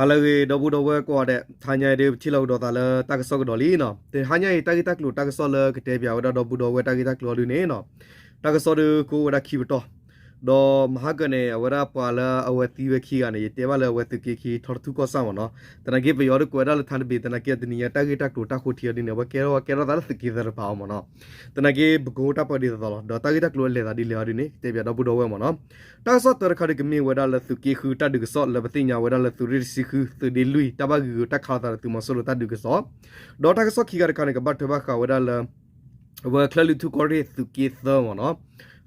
ဟါလၢအဂ့ၤ ဒီပုၢ်ဒီဝဲၢ်ကိးဂၤဒဲး, တဟါညါအံၤဒုး ပထံၣ်လိာ်ကဒီးသးလၢတၢ်ကစီၣ်ကဒီးလံနီၤ. တဟါညါအံၤ တၢ်ဂ့ၢ်တၢ်ကျိၤတၢ်ကစီၣ်လၢကတဲပၠးဝဲဒၣ်ဒီပုၢ်ဒီဝဲၢ်တၢ်ဂ့ၢ်တၢ်ကျိၤအီၤဒုးန့ၣ်နီၤ, တၢ်ကစီၣ်ဒုးကအိၣ်ဝဲဒၣ်ခံပတီၢ်, ဒီးမဟါကၢန့ၣ် အဝဲဒၣ်ပှၤလၢအဝဲသံဝဲခံဂၤန့ၣ် ယတဲဘၣ်လၢအဝဲသုးက့ခံ ထီတထူၣ်ကီၢ်ဆၣ်မ့ၢ်နီၤ. သနာ်က့ပယီၤဒုးကွဲးဒၣ်လၢထါတဘ့ၣ် သနာ်က့တနံၤညါတၢ်ဂ့ၢ်တၢ်ကျိၤတၢ်ဃိထံအီၤဒုးန့ၣ် အဝဲကဲထီၣ်ဝဲကဲထီၣ်သးလၢသုးက့သၢတဖၣ်အီၤမ့ၢ်နီၤ. သနာ်က့ပကအိၣ်တၢ်ပၢဒ်သိးသိးလီၤ. ဒီးတၢ်ဂ့ၢ်တၢ်ကျိၤအလဲၤသးဒ်လဲၣ်အီၤဒုးန့ၣ် ကတဲပၠးဒီပုၢ်ဒီဝဲၢ်မ့ၢ်နီၤ. တၢ်ကစီၣ်တၢတခါဒုးကမ့ၢ်ဝဲဒၣ်လၢသုးက့ဃုတၢ်ဒုးကစီၣ် လၢပသ့ၣ်ညါဝဲဒၣ်လၢသုးရ့ၣ်တဆံဃု သုးဒ့လွံၢ် တၢ်ဘၣ်ဂုာ်ဂုာ်တၢ်ခးလိာ်သးဒီးသုးမီၤစိရိၤတၢ်ဒုးကစီၣ်, ဒီးတၢ်ကစီၣ်ခံခါတခါန့ၣ် ကဘၣ်ထွဲဘၣ်ဃးဝဲဒၣ်လၢ အဝဲချၢၣ်လွံၢ်ထူၣ်ကီၢ်ရ့ၣ်သုးက့သၢမ့ၢ်နီၤ,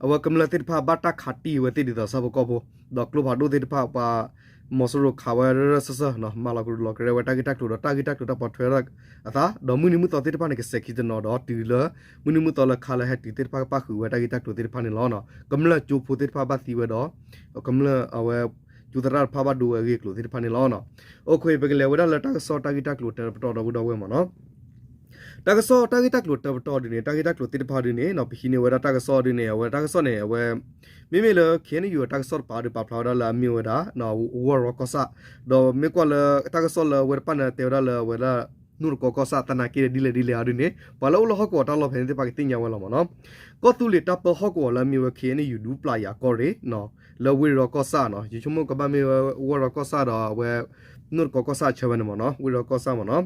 အဝဲကမျၢၢ်သ့ၣ်တဖၣ်ဘၣ်တၢ်ခးတံၢ်ဝဲသ့ၣ်ဒ်သိးဆၣ်ဖိကီၢ်ဖိ, ဒီးကျိဖးဒိၣ်သ့ၣ်တဖၣ်ပှၤ မီၤစိရိၤခးဝဲရၢၢ်ရၢၢ်စၢၢ်စၢၢ်နီၤ, မၤလီၤကရူၢ်လီၤကရဲဝဲတၢ်ဂ့ၢ်တၢ်ကျိၤဒီးတၢ်ဂ့ၢ်တၢ်ကျိၤတၢ်ပိာ်ထွဲအသး, ဒီးမုၢ်နံၤမုၢ်သီသ့ၣ်တဖၣ်န့ၣ် ကစဲးခံတနီၤဒီးတုၤလၢ မုၢ်နံၤမုၢ်သီလၢခါလၢဟဲတုၤသ့ၣ်တဖၣ်ကပၣ်ဃုာ်ဝဲတၢ်ဂ့ၢ်တၢ်ကျိၤသ့ၣ်တဖၣ်န့ၣ်လီၤ. ကမျၢၢ်ကၠိဖိသ့ၣ်တဖၣ်ဘၣ်သံဝဲဒီး ကမျၢၢ်အဝဲ ကၠိသရၣ်တဖၣ်ဘၣ်ဒိဝဲအဂ့ၢ်အကျိၤသ့ၣ်တဖၣ်န့ၣ်လီၤ. အိၣ်ခ့ ပကလဲၤဝဲဒၣ်လၢတၢ်ကစီၣ်တၢ်ဂ့ၢ်တၢ်ကျိၤတၢတပတီၢ်ဒီပုၢ်ဒီဝဲၢ်မ့ၢ်နီၤ. တၢ်ကစီၣ်တၢ်ဂ့ၢ်တၢ်ကျိၤတၢတပတီၢ်ဒုးန့ၣ် တၢ်ဂ့ၢ်တၢ်ကျိၤသ့ၣ်တဖၣ်ဒုးန့ၣ်နီၤ ပဟံးန့ၢ်ဝဲဒၣ်တၢ်ကစီၣ်ဒုးန့ၣ် အဝဲတၢ်ကစီၣ်န့ၣ် အဝဲ မ့မ့ၢ်လၢ ခ့ၣ်အဲၣ်ယူၣ် တၢ်ကစီၣ်တပၤဒုးပာ်ဖျါဝဲဒၣ်လၢအမ့ၢ်ဝဲဒၣ် ဝီၢ်ရီကီၢ်ဆၣ်, ဒီးမ့ၢ်ကွၢ်လၢတၢ်ကစီၣ်လၢအဝဲတဖၣ်န့ၣ် တဲဝဲဒၣ်လၢအဝဲဒၣ် နိၣ်တကီကီၢ်ဆၣ် သနာ်က့ဒ်လဲၣ်ဒ်လဲၣ်အီၤဒုးန့ၣ် ပှၤလၢအိၣ်လၢဟီၣ်ကဝီၤတၢ်လီၢ်ဖဲန့ၣ်သ့ၣ်တဖၣ်ကသ့ၣ်ညါဝဲလီၤမ့ၢ်နီၤ. ကီၢ်သူလ့ၤတၢ်ပၢဟီၣ်ကဝီၤလၢအမ့ၢ်ဝဲ ခ့ၣ်အဲၣ်ယူၣ် ဒူပျၢ်ယၤကီၢ်ရ့ၣ် လၢဝ့ၢ်ရီကီၢ်ဆၣ်နီၤ, ယဆိကမိၣ်ကဘၣ်မ့ၢ်ဝဲ ဝီၢ်ရီကီၢ်ဆၣ်ဒီးအဝဲ နိၣ်တကီကီၢ်ဆၣ်အဆၢဖဲန့ၣ်မ့ၢ်နီၤ, ဝ့ၢ်ရီကီၢ်ဆၣ်မ့ၢ်နီၤ,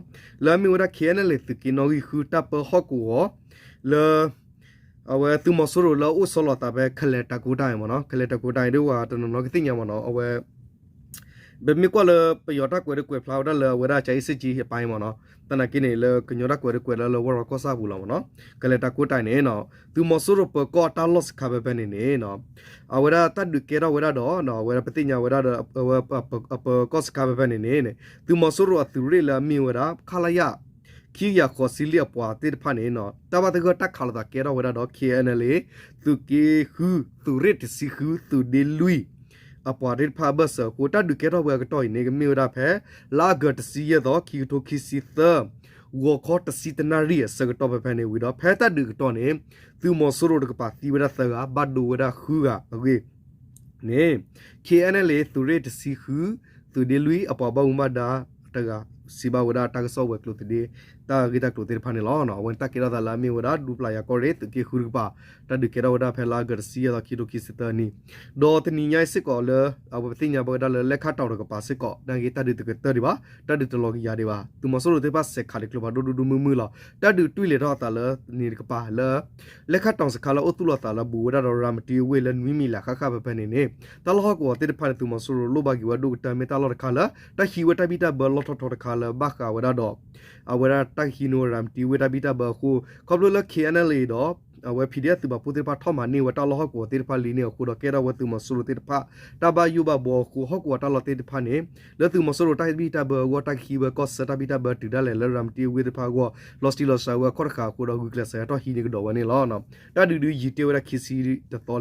လၢအမ့ၢ်ဝဲဒၣ် ခ့ၣ်အဲၣ်ယူၣ် သုးက့နီၣ်ဂံၢ်ဃုတၢ်ပၢဟီၣ်ကဝီၤ လၢ အဝဲသုးမီၤစိရိၤလၢအအိၣ်ဆီလီၤသးဖဲ ခဲလဲၤတၢ်ကိတၢ်အံၤမ့ၢ်နီၤ, ခဲလဲၤတၢ်ကိတၢ်အံၤဒ်ဝဲတနီၤနီၤကသ့ၣ်ညါမ့ၢ်နီၤ, အဝဲ ပမ့ၢ်ကွၢ်လၢပယီၤတၢ်ကွဲးဒုးကွဲးဖျါဝဲဒၣ်လၢအဝဲဒၣ် ကၠၤအ့စ့ၣ်ကၠံအပၢ်အံၤမ့ၢ်နီၤ, သနာ်က့န့ၣ် လၢကညီတၢ်ကွဲးဒုးကွဲးလၢလၢဝီၢ်ရီကီၢ်ဆၣ်အပူၤလီၤမ့ၢ်နီၤ, ခဲလဲၤတၢ်ကိတၢ်အံၤန့ၣ် သုးမီၤစိရိၤပၢၤကီၢ်တၢ်လီၢ်စခါဖဲဖဲန့ၣ်န့ၣ် အဝဲဒၣ်တၢ်ဒုးကဲထီၣ်ဝဲဒၣ်ဒီး အဝဲဒၣ်ပသ့ၣ်ညါဝဲဒၣ်ဒီး အဝဲပၢၤကီၢ်စခါဖဲဖဲန့ၣ်န့ၣ် သုးမီၤစိရိၤအသုးရ့ၣ်လၢအမ့ၢ်ဝဲဒၣ် ခလရ ခံကယၤဃိးဆံလွံၢ်အပှၤသ့ၣ်တဖၣ်န့ၣ် တၢ်ဘၣ်သဂၢၢ်တၢ်ခးလိာ်သးကဲထီၣ်ဝဲဒၣ်ဒီး ခ့ၣ်အဲၣ်ယူၣ် သုးက့ဃု သုးရ့ၣ်တဆံဃု သုးဒ့လွံၢ် အပှၤသ့ၣ်တဖၣ်အဘၢၣ်စၢၤအဃိ တၢ်ဒုးကဲထီၣ်ဝဲအကတီၢ်အံၤန့ၣ် ကမ့ၢ်ဝဲဒၣ်ဖဲ လါအီကူးတဆံယဲၢ်သီ ခံကထိခံဆံသၢ ဂီၤခီတဆံတနၣ်ရံၣ်အဆၢကတီၢ်ဖဲဖဲန့ၣ်ဝံၤဒီး ဖဲတၢ်ဒုးအကတီၢ်န့ၣ် သုးမီၤစိရိၤတကပၤသံဝဲဒၣ်သၢဂၤ ဘၣ်ဒိဝဲဒၣ်ဃုဂၤအဂ့ၢ် န့ၣ် ခ့ၣ်အဲၣ်ယူၣ် သုးရ့ၣ်တဆံဃု သုးဒ့လွံၢ်အပှၤဘၣ်မူဘၣ်ဒါတဂၤ စံးဘၣ်ဝဲဒၣ်တၢ်ကစီၣ်ဝဲၤကျိၤသဒ့ တၢ်ဂ့ၢ်တၢ်ကျိၤသ့ၣ်တဖၣ်န့ၣ်လီၤ. အဝဲန့ၣ်တၢ်ကဲထီၣ်သးလၢအမ့ၢ်ဝဲဒၣ် ဒူပျၢ်ယၤကီၢ်ရ့ၣ် သုးက့ဃုတကပၤ တၢ်ဒုးကဲထီၣ်ဝဲဒၣ်ဖဲလါအီကူးတဆံယဲၢ်သီ ခံကထိခံဆံသၢနံၣ် ဒီးတနံၤညါအံၤစ့ၢ်ကီးလၢ အဝဲပသ့ၣ်ညါဘၣ်ဝဲဒၣ်လၢလဲၣ်ခၣ်တီၣ်တကပၤစ့ၢ်ကီး နာ်က့တၢ်ဒုးတကတၢၢ်ဒံးဘၣ်, တၢ်ဒုးတလီၤကယၤဒံးဘၣ်, သုးမီၤစိရိၤသ့ၣ်တဖၣ်စဲးခးန့ၣ် ကျိဖးဒိၣ်ဒိၣ်ဒိၣ်မုၢ်မုၢ်လီၤ. တၢ်ဒုးတွံၢ်လဲၤထီၣ်အသးလၢန့ၣ်တကပၤလၢ လဲၣ်ခၣ်တီၣ်စခါလၢအိၣ်သူၣ်လီၤသးလၢဘူးဝဲဒၣ်ဒီးရၤမတံဝ့ၢ်လၢနွံမံၤလးဃၣ်ဃၣ်ဖဲဖဲန့ၣ်န့ၣ် တၢ်လီၢ်ဟီၣ်ကဝီၤသ့ၣ်တဖၣ်န့ၣ် သုးမီၤစိရိၤလိၣ်ဘၣ်က့ၤဝဲဒိၣ်ကတၢၢ်မ့ၢ်တၢ်လီၢ်တခါလၢ တၢ်ဟံးဝဲတၢ်ဘံၣ်တၢ်ဘၢလီၢ်ထီၣ်ထီတခါလၢဘၣ်ဃးဝဲဒၣ်ဒီး အဝဲဒၣ်တၢ်ဟံးန့ၢ်ဝဲရၤမတံဝ့ၢ်တၢ်ဘံၣ်တၢ်ဘၢအဃိ ခီဖျိလၢ ခ့ၣ်အဲၣ်ယူၣ် ဒီး အဝဲ ပီၣ်ဒ့ၣ် သုးပာ်ဖှိၣ်သ့ၣ်တဖၣ်ထီၣ်မၤန့ၢ်ဝဲတၢ်လီၢ်ဟီၣ်ကဝီၤသ့ၣ်တဖၣ်လံန့ၣ် အဃိဒီးကဲထီၣ်ဝဲသုးမီၤစိရိၤသ့ၣ်တဖၣ် တၢ်ဘၣ်ယိၣ်ဘၣ်ဘှီအဃိ ဟီၣ်ကဝီၤတၢ်လီၢ်သ့ၣ်တဖၣ်န့ၣ် လၢသုးမီၤစိရိၤတၢ်ဘံၣ်တၢ်ဘၢအဂီၢ် တၢ်ကဟံးဝဲကီၢ်ဆၢတၢ်ဘံၣ်တၢ်ဘၢတုၤဒၣ်လဲာ်လၢရၤမတံဝ့ၢ်သ့ၣ်တဖၣ်အဂီၢ် လီၤတံၢ်လီၤဆဲးဝဲအခီၣ်တဃာ်အဃိဒီး ဂုာ်ကျဲးစၢးဟဲထီၣ်ဟံးန့ၢ်ကဒီးဝဲန့ၣ်လီၤ. တၢ်ဒုးဒုးယံာ်တ့ၢ်ဝဲဒၣ်ခံဆံတသီလံ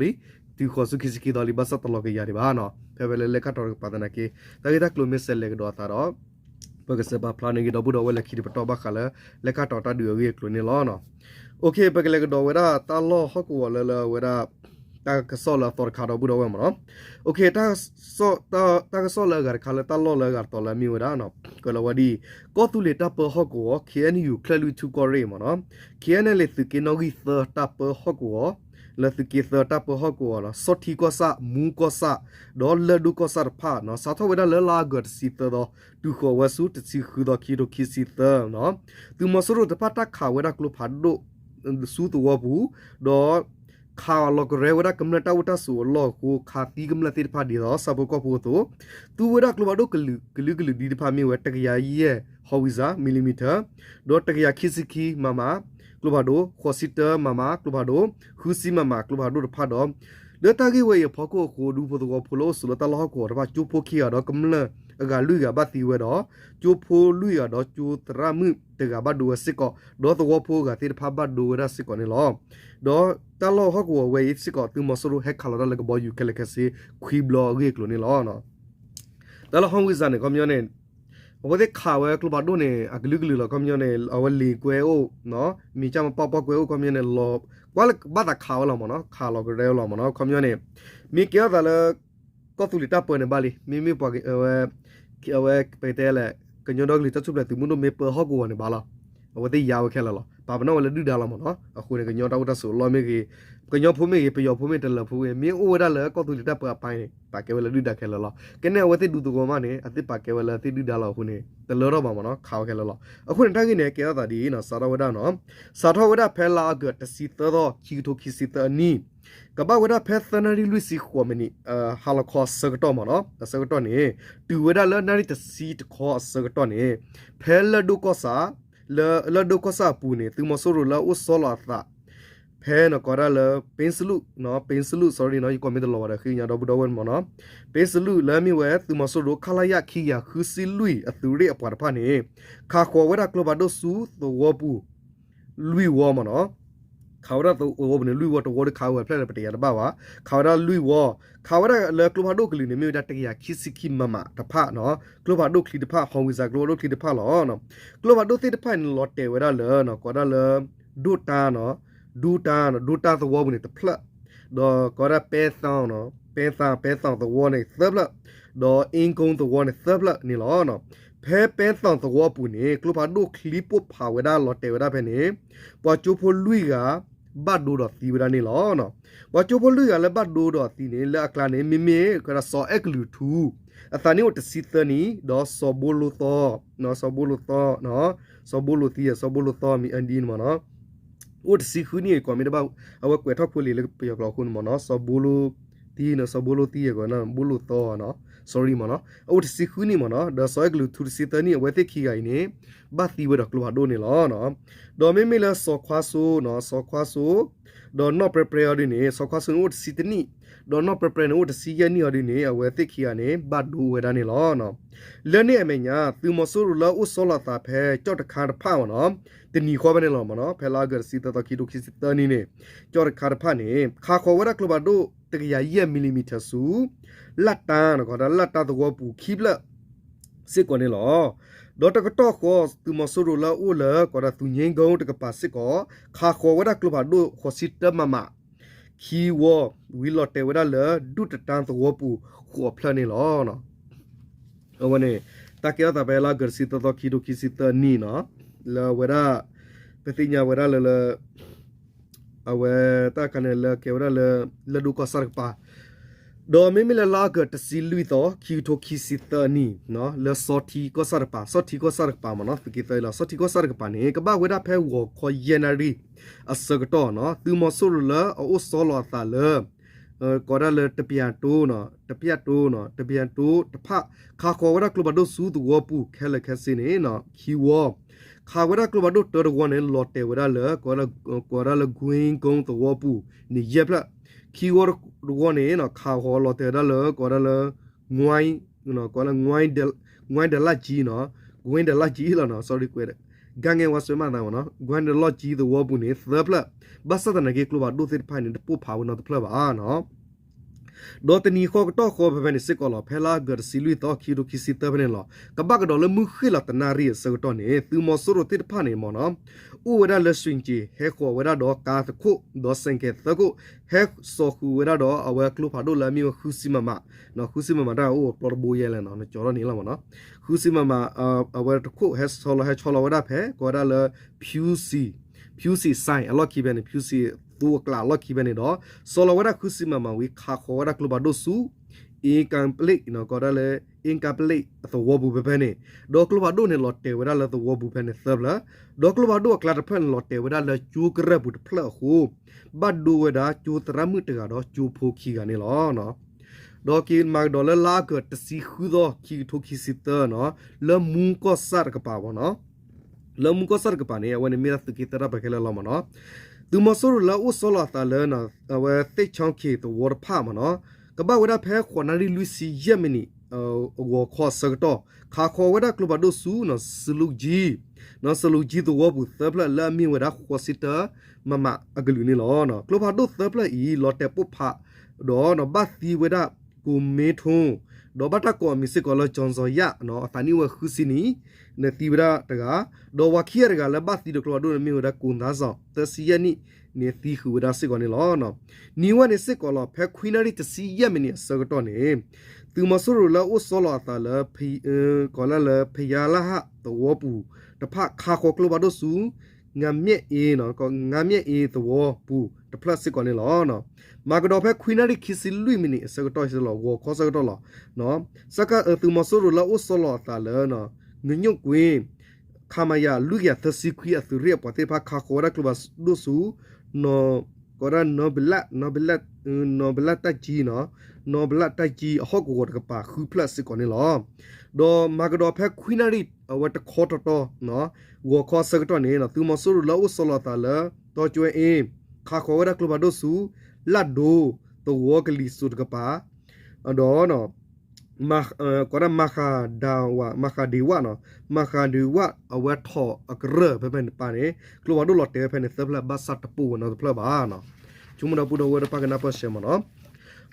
တုၤဃိးဆူခံဆံခံသီလံ ဘၣ်ဆၣ်တလီၤကယၤဒံးဘၣ်နီၤ ဖဲဖဲလၢလဲၣ်ခၣ်တီၣ်တကပၤသနာ်က့ တၢ်ဂ့ၢ်တၢ်ကျိၤမ့ၢ်စဲးလဲၤကဒီးအသးဒီး ပကစဲးပာ်ဖျါန့ၢ်က့ၤဒီပုၢ်ဒီဝဲၢ်လၢခံတပတီၢ်ဘၣ်ဃးလၢ လဲၣ်ခၣ်တီၣ်တၢ်ဒုးအဂ့ၢ်အကျိၤန့ၣ်လီၤ. အိၣ်ခ့ ပကလဲၤကဒီးဝဲဒၣ်တၢ်လီၢ်ဟီၣ်ကဝီၤလၢလၢအဝဲဒၣ် တၢ်ကစီၣ်လၢအသီတခါဒီပုၢ်ဒီဝဲၢ်မ့ၢ်နီၤ. အိၣ်ခ့ တၢ်ကစီၣ်လၢအဂၤတခါလၢတၢ်လီၢ်လၢအဂၤတတီၤလၢအမ့ၢ်ဝဲဒၣ် ကွဲးလီၤဝဲဒ်အံၤ ကီၢ်သူလ့ၤတၢ်ပၢဟီၣ်ကဝီၤ ခ့ၣ်အဲၣ်ယူၣ် ချၢၣ်လွံၢ်ထူၣ်ကီၢ်ရ့ၣ်မ့ၢ်နီၤ. ခ့ၣ်အဲၣ်ယူၣ် သုးက့နီၣ်ဂံၢ်သၢတၢ်ပၢဟီၣ်ကဝီၤ လၢသုးက့သၢတၢ်ပၢဟီၣ်ကဝီၤနီၤ စီၣ်ထံကီၢ်ဆၣ် မူကီၢ်ဆၣ် ဒီးလၢၢ်ဒိၣ်ကီၢ်ဆၣ်တဖၣ်နီၤ စးထီၣ်ဝဲဒၣ်လၢလါအီကူးတဆံသၢသီ တုၤဃီၤဝဲဆူတဆံဃုသီ ခံကထိခံဆံသၢနီၤ သုးမီၤစိရိၤတဖၣ်တၢ်ခးဝဲဒၣ်ကျိဖးဒိၣ် ဆူသဝီပူၤ ဒီး ခးလီၤကရဲဝဲဒၣ်ကမျၢၢ်တၢ်အိၣ်တၢ်ဆိးအလီၢ်အဃိ ခးသံကမျၢၢ်သ့ၣ်တဖၣ်ဒ်သိးဆၣ်ဖိကီၢ်ဖိအသိး သူဝဲဒၣ်ကျိဖးဒိၣ်ကလုာ်ကလုာ်ဒ်တဖၣ်မ့ၢ်ဝဲ တကယၤယဲၢ် howitzer millimeter ဒီးတကယၤခံဆံခံ MM ကျိဖးဒိၣ် ဃိးဆံတၢ MM ကျိဖးဒိၣ် ဃုဆံ MM ကျိဖးဒိၣ်တဖၣ်ဒီး လၢတၢ်ဂ့ၢ်ဝဲအံၤအဖီခိၣ်အဃိ ဒူဖိသဝီဖိလၢအိၣ်ဆိးလၢတၢ်လီၢ်ဟီၣ်ကဝီၤတဖၣ် ကၠိဖိခံဂၤဒီး ကမျၢၢ်အဂၤလွံၢ်ဂၤဘၣ်သံဝဲဒီး ကၠိဖိလွံၢ်ဂၤဒီးကၠိသရၣ်မုၣ်တဂၤဘၣ်ဒိဝဲစ့ၢ်ကီး ဒီးသဝီဖိအဂၤသ့ၣ်တဖၣ်ဘၣ်ဒိဝဲဒၣ်စ့ၢ်ကီးန့ၣ်လီၤ. ဒီးတၢ်လီၢ်ဟီၣ်ကဝီၤဝဲအံၤစ့ၢ်ကီး သုးမီၤစိရိၤဟဲခးလီၤတၢ်လၢကဘီယူၤခဲလၢာ်ခဲဆ့ ခွံဘျီအဂ့ၢ်အကျိၤန့ၣ်လီၤ. တၢ်လီၢ် howitzer န့ၣ် ခီပညီန့ၣ် အဝဲသ့ၣ်ခးဝဲကျိဖးဒိၣ်န့ၣ် အကလုာ်ကလုာ်လီၤ ခီပညီန့ၣ် အဝဲလ့ၤကွဲအိၣ် မ့ၤကၢ်မပီၢ်ပီၢ်ကွဲအိၣ် ခီပညီန့ၣ် လီၤ ကွၢ်လၢဘၣ်သးခးဝဲလီၤမ့ၢ်နီၤ ခးလီၤကရဲဝဲလီၤမ့ၢ်နီၤ ခီပညီန့ၣ် မ့ၢ်ကဲထီၣ်သးလၢ ကီၢ်သူလ့ၤတၢ်ပၢန့ၣ်ဘၣ်လံ မ့မ့ၢ်ပှၤဝဲ အဝဲပကတဲလဲၣ် ကညီဒီကလုာ်တၢ်ထူၣ်ဖျဲးသုးမုၢ်ဒိၣ်မ့ၢ်ပၢဟီၣ်ကဝီၤန့ၣ်ဘၣ်လီၤ. အဝဲသ့ၣ်ယါဝဲခဲလၢာ်လီၤ. ပာ်ပနီၣ်ဝဲလၢဒုၣ်ဒါလီၤမ့ၢ်နီၤ. အဃိန့ၣ် ကညီတၢ်အိၣ်တၢ်ဆိးအလီၢ်မ့ၢ်ဂ့ၤ, ကညီဖိမ့ၢ်ဂ့ၤ, ပယီၤဖိမ့ၢ်ဂ့ၤ, တလၢၤဖိမ့ၢ်ဂ့ၤ, မ့ၢ်အိၣ်ဝဲဒၣ်လၢကီၢ်သူလ့ၤတၢ်ပၢအပူၤန့ၣ် ပာ်ကဲဝဲလၢဒုၣ်ဒါခဲလၢာ်လီၤ. ကဲန့ၣ် အဝဲသ့ၣ်ဒူသဝီမးန့ၣ် အသ့ၣ်ပာ်ကဲဝဲလၢသ့ၣ်ဒုၣ်ဒါလီၤ. အဃိန့ၣ် တလၢထီၣ်ဘၣ်မ့ၢ်နီၤ, ခးဝဲခဲလၢာ်လီၤ. အဃိန့ၣ် တၢ်ဂ့ၢ်န့ၣ် ကဲထီၣ်သးဒ်အံၤနီၤ, စးထီၣ်ဝဲဒၣ်နီၤ, စးထီၣ်ဝဲဒၣ်ဖဲလါအီကူး တဆံသၢသီ ခံကထိခံဆံသၢအနံၣ် ကဘၣ်ဝဲဒၣ်ဖဲသၢနၣ်ရံၣ်လွံၢ်ဆံဃိးမံးနံး ဟါလီၤခီအဆၢကတီၢ်မ့ၢ်နီၤ, အဆၢကတီၢ်န့ၣ် တုၤဝဲဒၣ်လၢနၣ်ရံၣ်တဆံတခီအဆၢကတီၢ်န့ၣ် ဖဲလၢၢ်ဒိၣ်ကီၢ်ဆၣ်, လၢ လၢၢ်ဒိၣ်ကီၢ်ဆၣ်အပူၤန့ၣ် သုးမီၤစိရိၤလၢအအိၣ်ဆီလီၤအသး ဖဲနီၤ ကိးဒၣ်လၢ ပ့စလူး, ပ့စလူး sorry နီၤ, ယကိးမ့ၢ်တလီၤဘၣ်ဒီး ဃ့ကညးဒီပုၢ်ဒီဝဲၢ်မ့ၢ်နီၤ, ပ့စလူးလၢအမ့ၢ်ဝဲ သုးမီၤစိရိၤ ခလရ ခံကယၤဃုဆံလွံၢ် အသုးရ့ၣ်အပှၤတဖၣ်န့ၣ် ခးဃီၤဝဲဒၣ်ကျိဖးဒိၣ်ဆူသဝီပူၤ လွံၢ်ဝီမ့ၢ်နီၤ, ခးဝဲဒၣ်သဝီပူၤန့ၣ် လွံၢ်ဝီ, တဝီဒီးခးဝဲဖျဲၣ်လၢပတယၤတဘၣ်ဘၣ်, ခးဝဲဒၣ်လွံၢ်ဝီ, ခးဝဲဒၣ်လၢကျိဖးဒိၣ်ကလုာ်န့ၣ် မ့ၢ်ဝဲဒၣ် တကယၤခံဆံခံ မမ တဖၣ်နီၤ, ကျိဖးဒိၣ်ချံတဖၣ်, ဟီဝံစၢ် ကျိဖးဒိၣ်ချံတဖၣ်လီၤ. ကျိဖးဒိၣ်သ့ၣ်တဖၣ်န့ၣ် လီၤတဲာ်ဝဲဒၣ်လၢ ကိးဒၣ်လၢ ဒိၣ်တၢ်နီၤ, ဒိၣ်တၢ်, ဒိၣ်တၢ်သဝီပူၤန့ၣ်တဖျၢၣ်, ဒီးကိးဒၣ် ပဲသီနီၤ, ပဲသီ, ပဲသီသဝီန့ၣ်သၢဖျၢၣ်, ဒီး အ့ကိသဝီန့ၣ်သၢဖျၢၣ်န့ၣ်လီၤ. ဖဲပဲသီသဝီပူၤန့ၣ် ကျိဖးဒိၣ်ချံပိၢ်ဖးဝဲဒၣ် လီၤတဲာ်ဝဲဒၣ်ဖဲန့ၣ် ပှၤကၠိဖိလွံၢ်ဂၤ ဘၣ်ဒိဒီးသံဝဲဒၣ်န့ၣ်လီၤ. ပှၤကၠိဖိလွံၢ်ဂၤလၢဘၣ်ဒိဒီးသံန့ၣ် လၢအကျါန့ၣ် မ့မ့ၢ် စီၤအဲၣ်ကလုာ်ထူ, အသးနံၣ်အိၣ်တဆံသၢနံၣ်, ဒီးစီၤဘိလိသီ, စီၤဘိလိသီ, စီၤဘိလိသံ, စီၤဘိလိသီမံၤအဒ်န့ၣ်မ့ၢ်နီၤ, အိၣ်တဆံဃုနံၣ် ကိးမ့ၢ်တဘၣ်, အဝဲကွဲးထီၣ်ဖိလံၤလၢပယီၤကျိာ်အဃိန့ၣ်မ့ၢ်နီၤ, စီၤဘိလိသံ, စီၤဘိလိသံ, ဘိလိသီနီၤ, sorry မ့ၢ်နီၤ, အိၣ်တဆံဃုနံၣ်မ့ၢ်နီၤ, ဒီးစီၤအဲၣ်ကလုာ်ထူတဆံသၢနံၣ်, အဝဲသ့ၣ်ခံဂၤအံၤန့ၣ် ဘၣ်သံဝဲဒီးကျိဖးဒိၣ်န့ၣ်လီၤ. ဒီးမ့မ့ၢ်လၢစီၤခွါစိနီၤ, စီၤခွါစိ, ဒီးနီၢ်ပြဲပြဲအီၤဒ်န့ၣ်, စီၤခွါစိန့ၣ်အိၣ်တဆံတနံၣ်, ဒီးနီၢ်ပြဲပြဲန့ၣ်အိၣ်တဆံယဲၢ်နံၣ်အီၤဒ်န့ၣ်, အဝဲသ့ၣ်ခံဂၤန့ၣ် ဘၣ်ဒိဝဲဒၣ်န့ၣ်လီၤ. လၢန့ၣ်အမဲာ်ညါ သုးမီၤစိရိၤလၢအအိၣ်ဆီလီၤအသးဖဲ ကၠီၣ်တခါတဖၣ်မ့ၢ်နီၤ, တနံၤဃီဖဲန့ၣ်လီၤမ့ၢ်နီၤ, ဖဲလါအီကူးတဆံသၢသီ ခံကထိခံဆံသၢနံၣ်န့ၣ်, ကၠီၣ်တခါတဖၣ်န့ၣ် ခးဃီၤဝဲဒၣ်ကျိဖးဒိၣ် တကယၤယဲၢ် မံၤလံၤမံၤထၢၣ်ဆူ လၢ်တၢ်နီၤ, ကိးဒၣ်လၢ်တၢ်သဝီပူၤခံဖျၢၣ် စ့ၢ်ကီးန့ၣ်လီၤ. ဒီးတကတီၢ်ဃီ သုးမီၤစိရိၤလၢအအိၣ်လၢ ကိးဒၣ်သူၣ်ည့ကိတကပၤစ့ၢ်ကီး ခးဃီၤဝဲဒၣ်ကျိဖးဒိၣ် ဃိးဆံတၢ မမ ခံဝီ, ဝံၤလီၤတဲာ်ဝဲဒၣ်လၢ ဒူၣ်တတါသဝီပူၤ ဃိးဖျၢၣ်န့ၣ်လီၤ. အဝဲန့ၣ် တၢ်ကဲထီၣ်သးဖဲလါအီကူးတဆံသၢသီ ခံကထိခံဆံသၢနံၣ်နီၤ, လၢအဝဲဒၣ် ပသ့ၣ်ညါဝဲဒၣ်လၢ လၢ အဝဲတၢ်ခါန့ၣ်လၢကဲဝဲဒၣ်လၢ လၢၢ်ဒိၣ်ကီၢ်ဆၣ်တကပၤ, ဒီးမ့မ့ၢ်လၢလါအီကူးတဆံလွံၢ်သီ ခံကထိခံဆံသၢနံၣ်, လၢဆီထံကီၢ်ဆၣ်တကပၤ, ဆီထံကီၢ်ဆၣ်တကပၤမ့ၢ်နီၤ, သုးက့သၢအံၤလီၤ, ဆီထံကီၢ်ဆၣ်တကပၤန့ၣ် ကဘၣ်ဝဲဒၣ်ဖဲဂီၤခီယဲၢ်နၣ်ရံၣ်အဆၢကတီၢ်နီၤ, သုးမီၤစိရိၤလၢအအိၣ်ဆီလီၤအသးလၢ ကိးဒၣ်လၢတပျၢ်တိနီၤ, တပျၢ်တိနီၤ, တပျၢ်တိတဖၣ် ခးဃီၤဝဲဒၣ်ကျိဖးဒိၣ်ဆူသဝီပူၤခဲလၢာ်ခဲဆ့န့ၣ် ခံဝီ, ခးဝဲဒၣ်ကျိဖးဒိၣ်တၢတဝီန့ၣ် လီၤတဲာ်ဝဲဒၣ်လၢ ကိးဒၣ်လၢ ကွ့ကိသဝီပူၤန့ၣ် ယဲၢ်ဖျၢၣ်, ခံဝီတဝီန့ၣ် ခးဃီၤလီၤတဲာ်ဝဲဒၣ်လၢ ကိးဒၣ်လၢ ကွ့ ကွ့ဒလၣ်ကံနီၤ, ကွ့ဒလၣ်ကံလီၤနီၤ, sorry ကွ့ ကါငဲဝါစွဲမးသးမ့ၢ်နီၤ, ကွ့ဒလၣ်ကံသဝီပူၤန့ၣ် သၢဖျၢၣ်, ဘၣ်ဆၣ်သနာ်က့ ကျိဖးဒိၣ်သ့ၣ်တဖၣ်န့ၣ် တပိၢ်ဖးဝဲနီတဖျၢၣ်ဘၣ်နီၤ. ဒီးတနံၤဃီကတီၢ်ဃီဖဲဖဲန့ၣ်စ့ၢ်ကီးလီၤ, ဖဲလါအီကူးတဆံလွံၢ်သီ ခံကထိခံဆံသၢဖဲန့ၣ်လီၤ, ကဘၣ်ကဒီးလၢမုၢ်ဃ့ၢ်လီၤတနၣ်ရံၣ်အဆၢကတီၢ်န့ၣ် သုးမီၤစိရိၤသ့ၣ်တဖၣ်န့ၣ်မ့ၢ်နီၤ, အိၣ်ဝဲဒၣ်လၢ ရွှ့ၣ်ကၠ့ၣ် ဟဲဃီၤဝဲဒၣ်ဒီးကါသခိၣ် ဒီးစဲၣ်ကဲၣ်သၢခိၣ် ဟဲစိာ်ဃုာ်ဝဲဒၣ်ဒီးအဝဲကျိဖးဒိၣ်လၢအမ့ၢ်ဝဲ ဃုဆံ မမ, ဃုဆံ မမ တၢ်အိၣ်ပျီတဘိယဲလဲၣ်နီၤ, နကၠီထီၣ်န့ၣ်လီၤမ့ၢ်နီၤ, ဃုဆံ မမ အဝဲတခိၣ်ဟဲဆီလီၤ, ဟဲဆီလီၤဝဲဒၣ်ဖဲ ကိးဝဲဒၣ်လၢ ဖြူစံ, ဖြူစံ site အလီၢ်ခံဖဲန့ၣ်, ဖြူစံ သိအကျါအလီၢ်ခံဖဲန့ၣ်ဒီး ဆီလီၤဝဲဒၣ် ဃုဆံ မမ ဝံၤ ခးဃီၤဝဲဒၣ်ကျိဖးဒိၣ်ဆူ အ့ကပလ့ၣ်, ကိးဒၣ်လၢ အ့ကပလ့ၣ်အသဝီပူၤဖဲဖဲန့ၣ်, ဒီးကျိဖးဒိၣ်န့ၣ် လီၤတဲာ်ဝဲဒၣ်လၢသဝီပူၤဖဲန့ၣ်သၢဖျၢၣ်, ဒီးကျိဖးဒိၣ်အကျါတဖျၢၣ်န့ၣ် လီၤတဲာ်ဝဲဒၣ်လၢကၠိကရၢၢ်ပူၤတဖျၢၣ်အဃိ ဘၣ်ဒိဝဲဒၣ်ကၠိသရၣ်မုၣ်တဂၤဒီးကၠိဖိခံဂၤန့ၣ်လီၤ. ဒီးက့ၤမၤကဒီးလၢလါအီကူးတဆံဃုသီ ခံကထိခံဆံသၢနီၤ, လၢမူကီၢ်ဆၣ်တကပၤမ့ၢ်နီၤ, လၢမူကီၢ်ဆၣ်တကပၤန့ၣ် အဝဲန့ၣ်မ့ၢ်ဒၣ်သုးက့သၢတၢ်ပၢၢ်ခဲလၢာ်လီၤမ့ၢ်နီၤ, သုးမီၤစိရိၤလၢအအိၣ်ဆီလီၤအသးလၢ အဝဲသ့ၣ်ချီက့ၤသဝီတဖၣ်မ့ၢ်နီၤ, ကဘၣ်ဝဲဒၣ်ဖဲဃိးနၣ်ရံၣ်လွံၢ်ဆံယဲၢ်မံးနံး အဂီၤခီအဆၢကတီၢ် ခးဃီၤဝဲဒၣ်ကျိဖးဒိၣ်ဆူ စလူကၠံ စလူကၠံသဝီပူၤသၢဖျၢၣ်လၢအမ့ၢ်ဝဲဒၣ်ဃိးဆံတၢ မမ အကလုာ်န့ၣ်လီၤ. ကျိဖးဒိၣ်သၢဖျၢၣ်အံၤ လီၤတဲာ်ပိၢ်ဖးဒီး ဘၣ်သံဝဲဒၣ် ကိၣ်မ့ထိ ဒီးဘၣ်တၢ်ကိးအမံၤစ့ၢ်ကီးလၢ ကၠီၣ်စီၣ်ယၣ် အသးနံၣ်အိၣ်ဝဲဃုဆံနံၣ် န့ၣ်သံဝဲဒၣ်တဂၤ, ဒီးပှၤခံဂၤတဂၤလၢဘၣ်သံဒီးကျိဖးဒိၣ်န့ၣ်မ့ၢ်ဝဲဒၣ် ကိၣ်သါစီၣ် သၢဆံယဲၢ်နံၣ် န့ၣ်သံဃုာ်ဝဲဒၣ်စ့ၢ်ကီးန့ၣ်လီၤ. နံၤဝဲန့ၣ်စ့ၢ်ကီးလီၤ ဖဲခွံနၣ်ရံၣ်တဆံယဲၢ်မံးနံးအဆၢကတီၢ်န့ၣ် သုးမီၤစိရိၤလၢအိၣ်ဆီလီၤအသးလၢ ကိးလၢ ဖယါလၢဟၣ်သဝီပူၤတဖၣ် ခးဃီၤကျိဖးဒိၣ်ဆူ ငါမျဲၢ်အ့ ငါမျဲၢ်အ့သဝီပူၤတဖျၢၣ်စ့ၢ်ကီးန့ၣ်လီၤ. မၤကဒီးဖဲခွံနၣ်ရံၣ်ခံဆံလွံၢ်မံးနံးအဆၢကတီၢ်စ့ၢ်ကီးလီၤ ဂီၤခီဆၢကတီၢ်လီၤ. သုးမီၤစိရိၤလၢအိၣ်ဆီလီၤအသးလၢ ငညိၣ်ကွ့ ခမရ လွံၢ်ကယၤသၢဆံခွံ အသုးရ့ၣ်အပှၤသ့ၣ်တဖၣ် ခးဃီၤဝဲဒၣ်ကျိဖးဒိၣ်ဆူ ကီးဒၣ် နီၢ်ဘလၣ်တၢ်ကံ နီၢ်ဘလၣ်တၢ်ကံအဟီၣ်ကဝီၤတကပၤဃုဖျၢၣ်စ့ၢ်ကီးန့ၣ်လီၤ. ဒီးမၤကဒီးဖဲခွံနၣ်ရံၣ်အဝဲတခီတီတီ ဂီၤခီဆၢကတီၢ်န့ၣ် သုးမီၤစိရိၤလၢအိၣ်ဆီလီၤအသးလၢ တီကၠွဲအ့ ခးဃီၤဝဲဒၣ်ကျိဖးဒိၣ်ဆူ လၢၢ်ဒိၣ်သဝီကလံၤစိးတကပၤ ဒီး ကိးဒၣ် မၤဃးဒ့ဝၣ် မၤဃးဒ့ဝၣ် အဝဲထီၣ်အကရၢၢ်ဖဲဖဲန့ၣ်တပၤန့ၣ် ကျိဖးဒိၣ်လီၤတဲာ်ဝဲဖဲန့ၣ်သၢဖျၢၣ် ဘၣ်ဆၣ်တပိာ်ဝဲနီတဖျၢၣ်ဘၣ်. ဆိကမိၣ်ဒီပုၢ်ဒီဝဲၢ်တဖၣ်ကနၢ်ပၢၢ်စဲမ့ၢ်နီၤ.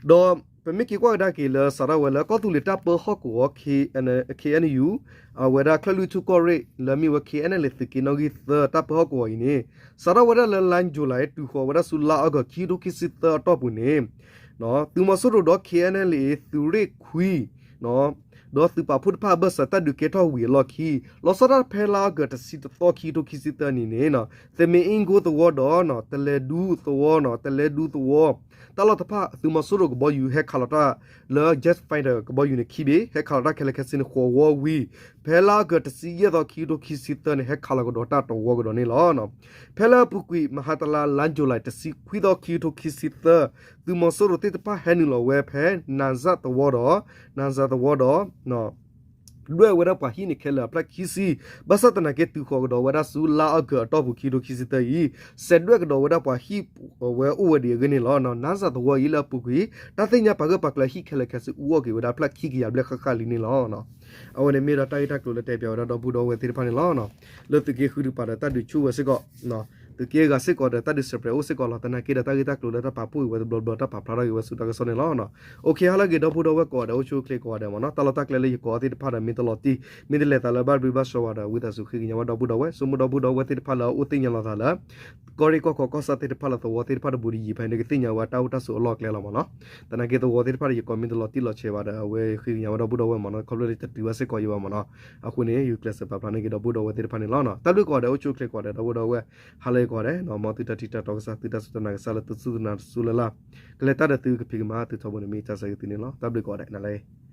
ဒီးပမ့ၢ်က့ၤကွၢ်ကဒါက့ၤလၢစးထီၣ်ဝဲလၢကီၢ်သူလ့ၤတၢ်ပၢဟီၣ်ကဝီၤ ခ့ၣ်အဲၣ်ယူၣ် အဝဲဒၣ်ချၢၣ်လွံၢ်ထူၣ်ကီၢ်ရ့ၣ် လၢအမ့ၢ်ဝဲ ခ့ၣ်အဲၣ်ယူၣ် သုးက့နီၣ်ဂံၢ်သၢ တၢ်ပၢဟီၣ်ကဝီၤအံၤန့ၣ် စးထီၣ်ဝဲဒၣ်လၢလါယူၤလံ တုၤဃီၤဝဲဒၣ်ဆူလါအီကူး ခံကထိခံဆံသၢအတီၢ်ပူၤန့ၣ် သုးမီၤစိရိၤဒီး ခ့ၣ်အဲၣ်ယူၣ် သုးရ့ၣ်ခွံ ဒီးသုးပာ်ဖှိၣ်တဖၣ်အဘၢၣ်စၢၤတၢ်ဒုးကဲထီၣ်ဝံၤအလီၢ်ခံ လီၤဆီဒၣ်တၢ်ဖဲလါအီကူးတဆံတသီ ခံကထိခံဆံသၢနံၣ်န့ၣ် သမ့ၣ်အ့ၣ်ကိသဝီဒီး တလဲၤဒူသဝီ တလဲၤဒူသဝီ တၢ်လီၢ်တဖၣ် သုးမီၤစိရိၤကဘီယူၤဟဲခးလီၤတၢ်လၢ jet fighter ကဘီယူၤန့ၣ်ခံဘ့ၣ် ဟဲခးလီၤတၢ်ခဲလၢာ်ခဲဆ့န့ၣ် ဃိးဝီဝံၤ ဖဲလါအီကူးတဆံယဲၢ်သီ ခံကထိခံဆံသၢန့ၣ် ဟဲခးလီၤကဒီးတၢ်တဝီကဒီးန့ၣ်လီၤ. ဖဲလၢအပူၤကွံာ် မဟါတလါ လါယူၤလံ တဆံခွံသီ ခံကထိခံဆံသၢ သုးမီၤစိရိၤသ့ၣ်တဖၣ်ဟဲနုာ်လီၤဝဲဖဲ နၣ်စၣ်သဝီဒီး နၣ်စၣ်သဝီဒီး ဒွဲၣ်ဝဲဒၣ်ပှၤဟံၣ်န့ၣ်ခဲလၢာ်အဖျၢၣ်ခံဆံ, ဘၣ်ဆၣ်သနာ်က့ တုၤဃီၤကဒီးဝဲဒၣ်ဆူလါအီကူးအတီၢ်ပူၤ ခံကထိခံဆံသၢအံၤ, စဲးဒွဲၣ်ကဒီးဝဲဒၣ်ပှၤဟံၣ်ဝဲအိၣ်ဝဲဒံးအဂ့ၢ်န့ၣ်လီၤ. နၣ်စၣ်သဝီအံၤလၢအပူၤကွံာ် တၢ်သ့ၣ်ညါပာ်ဂၢၢ်ပာ်ကျၢၤဟံၣ်ခဲလၢာ်ခဲဆ့ အူအီၣ်က့ၤဝဲဒၣ်ဖျၢၣ်ခံကယၤဘျဲၣ်ဃၣ်ဃၣ်လံန့ၣ်လီၤ. အဝဲန့ၣ်မ့ၢ်ဒီးတၢ်ဂ့ၢ်တၢ်ကျိၤလၢတဲပၠးဝဲဒၣ်ဒီပုၢ်ဒီဝဲၢ်သ့ၣ်တဖၣ်န့ၣ်လီၤ. လၢသုးက့ဃုတကပၤဒီးတၢ်ဒုးဆူၣ်ဝဲစ့ၢ်ကီး သုးက့အဂၤစ့ၢ်ကီးဒီးတၢ်ဒုးစဲးပြဲးအိၣ်စ့ၢ်ကီးလီၤ. သနာ်က့ဒီးတၢ်ဂ့ၢ်တၢ်ကျိၤလၢတၢ်ပာ်ဖှိၣ်က့ၤဝဲတဘျီဘျီ တၢ်ပာ်ဖျါထီၣ်က့ၤဝဲဆူတၢ်ကစီၣ်န့ၣ်လီၤ. အိၣ်ခ့ ဟါလၢအဂ့ၤ ဒီပုၢ်ဒီဝဲၢ်ကိးဂၤဒဲး အိၣ်ဆူၣ်အိၣ်ချ့ကိးဂၤဒဲးမ့ၢ်နီၤ, တၢ်လီၢ်တၢ်ကျဲလၢယကိးအီၤသ့ၣ်တဖၣ်ဒီး မ့ၢ်တလီၤတံၢ် မ့ၢ်တလဲၤသးလၢဘၣ်ဘျုးဘၣ်ဆှၢဝဲဒီး ဝံသးစူၤဃ့ကညးဝဲဒီပုၢ်ဒီဝဲၢ် ဆိကမိၣ်ဒီပုၢ်ဒီဝဲၢ်သ့ၣ်တဖၣ်လၢအအိၣ်သ့ၣ်ညါလီၤသးလၢ ကီၢ်ရ့ၣ်ကီၢ်ခီကီၢ်ဆၣ်သ့ၣ်တဖၣ်လၢသဝီသ့ၣ်တဖၣ်တဘူးဒီးယံာ်ဖဲန့ၣ် ကသ့ၣ်ညါဝဲတၢ်အိၣ်တၢ်ဆိးအလီၢ်အကျဲလီၤမ့ၢ်နီၤ. သနာ်က့သဝီသ့ၣ်တဖၣ်ဒီးယကိးမ့ၢ်တလီၤတံၢ်လီၤဆဲးဘၣ်ဒီး အဝဲဃ့ကညးဝဲဒီပုၢ်ဒီဝဲၢ်မ့ၢ်နီၤ, ခီဖျိလၢယတတုၤဘၣ်စ့ၢ်ကီးယံာ်ဘၣ်မ့ၢ်နီၤ. အဃိန့ၣ် ယကျဲးစၢးပာ်ဖျါန့ၢ်က့ၤဒီပုၢ်ဒီဝဲၢ်သ့ၣ်တဖၣ်န့ၣ်လီၤ. တၢ်ဘျုးကိးဂၤဒဲး အိၣ်ဆူၣ်အိၣ်ချ့ကိးဂၤဒဲး ဒီပုၢ်ဒီဝဲၢ် ဟါလၢအဂ့ၤကိးဂၤဒဲး မ်သုတၢ်ထံၣ်တၢ်တီကစၢ် သုတၢ်စူၢ်တၢ်နာ်ကစၢ်လၢသုစူၢ်သုနာ်တစူၢ်လၢ်လၢ် ကလဲၤတၢ်ဒီးသုကဖံးကမၤသုထီဘိန့ၣ် မ့ၢ်တၢ်ဆၢဂ့ၤသုန့ၣ်လီၤ. တၢ်ဘျုးကိးဂၤဒဲး နၤလၢ